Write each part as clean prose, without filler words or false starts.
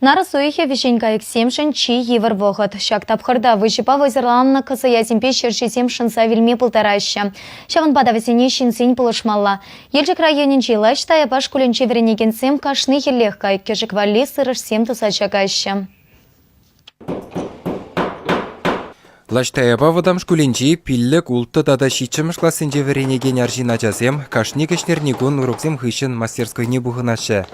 Нарӑс уйӑхӗ вӗҫен кайӑксемшӗн чи йывӑр вӑхӑт. Ҫак тапхӑрта выҫӑпа вӑйсӑрланнӑ кӑсӑясемпе ҫерҫисем шӑнса вилме пултараҫҫӗ. Ҫавӑнпа та вӗсене ҫынсен пулӑшмалла. Елчӗк районӗнчи Лащ Таяпа шкулӗнче вӗренекенсем кашни хӗллех кайӑк-кӗшӗк валли сырӑшсем туса ҫакаҫҫӗ. Лащ Таяпа вӑтам шкулӗнчи пиллӗк, улттӑ тата ҫиччӗмӗш классенче вӗренекен арҫын ачасем кашни кӗҫнерникун уроксем хыҫҫӑн мастерскойне пухӑнаҫҫӗ.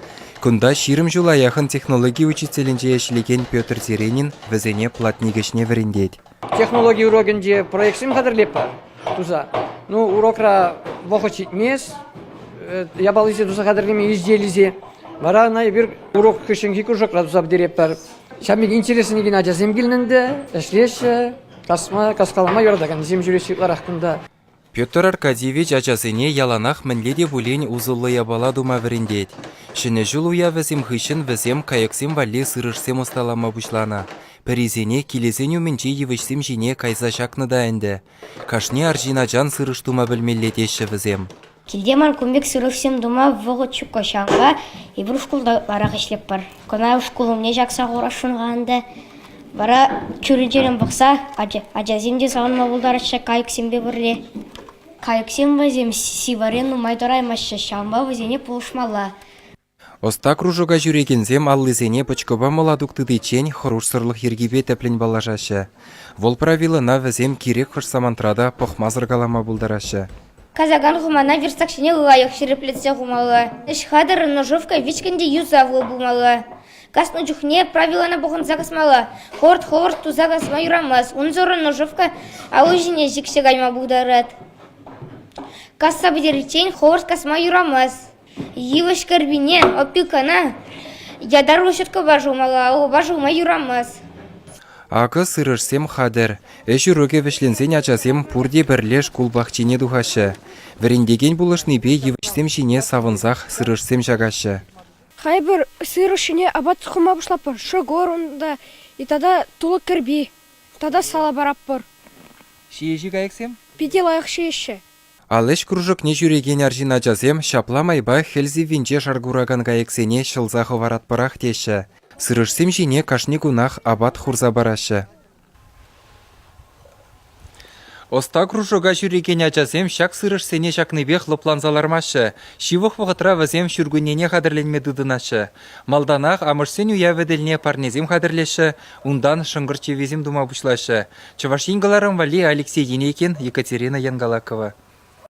Кунта 20 ҫула яхӑн технологи учителӗнче ӗҫлекен Петр Сиренин вӗсене платник ӗҫне вӗрентет. Технологи урокӗнче проектсем хатӗрлетпӗр туса. Ну, урокра вӑхӑт ҫитмест, япалисене туса хатӗрлеме изделисе. Вара ӑна эпир урок хыҫҫӑнхи кружокра туса пӗтеретпӗр. Ҫав пек интересленекен ачасем килнӗ ӗнтӗ, ӗҫлеҫҫӗ, касма, каскалама юратакансем ҫӳреҫҫӗ ытларах кунта. Петр Аркадьевич ачасене яланах мӗнле те пулин усӑллӑ япала тума вӗрентет. Ҫӗнӗ ҫул уявӗсем хыҫҫӑн вӗсем кайӑксем валли сырӑшсем ӑсталама пуҫланӑ. Пӗрисене килӗсен умӗнчи йывӑҫсем ҫине кайса ҫакнӑ та ӗнтӗ. Кашни арҫын ачан сырӑш тума пӗлмелле теҫҫӗ вӗсем. Килте ман кун пек сырӑшсем тума вӑхӑт ҫуккӑ, ҫавӑнпа эпир шкулта ытларах ӗҫлетпӗр. Кӑна шкул умне ҫакса хурасшӑн-ха ӗнтӗ. Вара чӳречерен пӑхса ачасем те савӑнма пултараҫҫӗ кайӑксемпе пӗрле. Кайӑксем вӗсем сивӗре нумай тӑраймаҫҫӗ, ҫавӑнпа вӗсене пулӑшмалла. Ӑста кружока ҫӳрекенсем аллисене пӑчкӑпа мӑлатук тытиччен хӑрушсӑрлӑх йӗркипе тӗплӗн паллашаҫҫӗ. Вӑл правилӑна вӗсем кирек хӑш самантра та пӑхмасӑр калама пултараҫҫӗ. Касакан хӑмана верстак ҫине лайӑх ҫирӗплетсе хумалла. Ӗҫ хатӗр ножовка вичкӗн те юсавлӑ пулмалла. Каснӑ чухне правилӑна пӑхӑнса касмалла. Хӑвӑрт-хӑвӑрт туса касма юрамасть, унсӑрӑн ножовка алӑ ҫине чиксе кайма пултарать. Касса пӗтериччен хӑвӑрт касма юрамасть. Йывӑҫ кӗрпине, опилкӑна ятарлӑ щеткӑпа шӑлмалла, алӑпа шӑлма юрамасть. Акӑ сырӑшсем хатӗр. Ӗҫ урокӗ вӗҫленсен ачасем пурте пӗрле шкул пахчине тухаҫҫӗ. Вӗрентекен пулӑшнипе йывӑҫсем ҫине савӑнсах сырӑшсем ҫакаҫҫӗ. Хайпӗр сырӑш ҫине апат хума пуҫлатпӑр. Шӑкӑр унта тата тулӑк кӗрпи тата сала паратпӑр. Ҫиеҫ-и кайӑксем? Питӗ лайӑх ҫиеҫҫӗ. Ал ӗҫ кружокне ҫӳрекен арҫын ачасем ҫапла майпа хӗл сиввинче шар куракан кайӑксене ҫӑлса хӑваратпӑрах теҫҫӗ. Сырӑшсем ҫине кашни кунах апат хурса параҫҫӗ. Ӑста кружока ҫӳрекен ачасем ҫак сырӑшсене ҫакнипех лӑпланса лармаҫҫӗ. Ҫывӑх вӑхӑтра вӗсем ҫуркуннене хатӗрленме тытӑнаҫҫӗ. Малтанах амӑшсен уявӗ тӗлне парнесем хатӗрлеҫҫӗ, унтан шӑнкӑрч йӑвисем тума пуҫлаҫҫӗ. Чӑваш Ен кӑларӑм валли Алексей Енейкин, Екатерина Янгалакова.